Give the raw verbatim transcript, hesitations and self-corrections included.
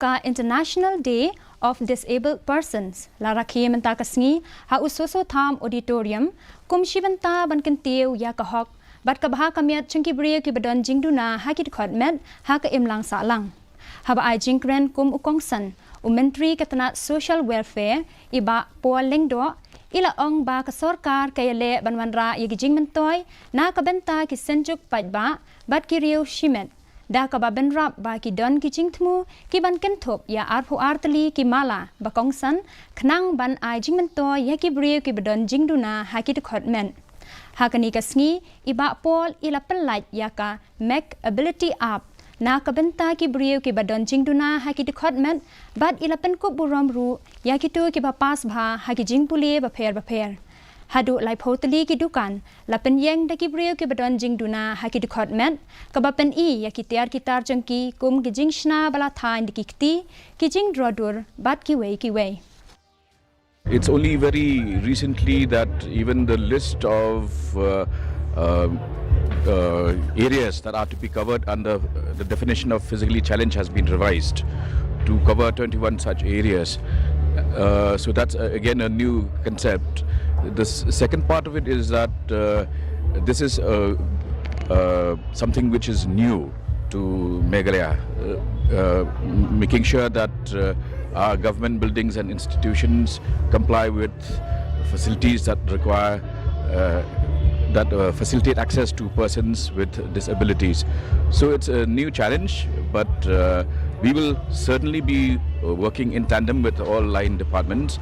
Ka International Day of Disabled Persons la rakhe mynta ka sngi ha u Soso Tham Auditorium kum shi bynta ban kyntiew ïa ka hok bad ka bha ka miat jong ki briew kiba don jingduna ha ki dkhot met ha ka imlang sahlang. Haba ai jingkren kum u kongsan, u Myntri ka tnat Social Welfare, i Bah Paul Lyngdoh, i la ong ba ka sorkar ka ïaleh ban wanrah ïa ki jingmyntoi na ka bynta ki synjuk paidbah bad ki riew shimet, da kaba bynrap ba ki don ki jingthmu ki ban kynthup ïa arphew ar tylli ki mala ba kongsan khnang ban ai jingmyntoi ïa ki briew kiba don jingduna ha ki dkhot met. Ha kane ka sngi, i Bah Paul i la pynlait ïa ka Make Ability App na ka bynta ki briew kiba don jingduna ha ki dkhot met bad i la pynkup burom ruh ïa kito kiba pass bha ha ki jingpule bapher bapher. Haduh laiphew tylli ki dukan la pynïeng da ki briew kiba don jingduna ha ki dkhot met, kaba pyni ïa ki tiar ki tar jong ki kum ki jingshna ba la thaiñ da ki kti, ki jingdro dur bad kiwei kiwei. It's only very recently that even the list of uh, uh, uh, areas that are to be covered under the definition of physically challenged has been revised to cover twenty-one such areas. Uh, so that's uh, again a new concept. The s- second part of it is that uh, this is uh, uh, something which is new to Meghalaya, uh, uh, making sure that uh, our government buildings and institutions comply with facilities that require uh, that uh, facilitate access to persons with disabilities. So it's a new challenge, but uh, we will certainly be uh, working in tandem with all line departments.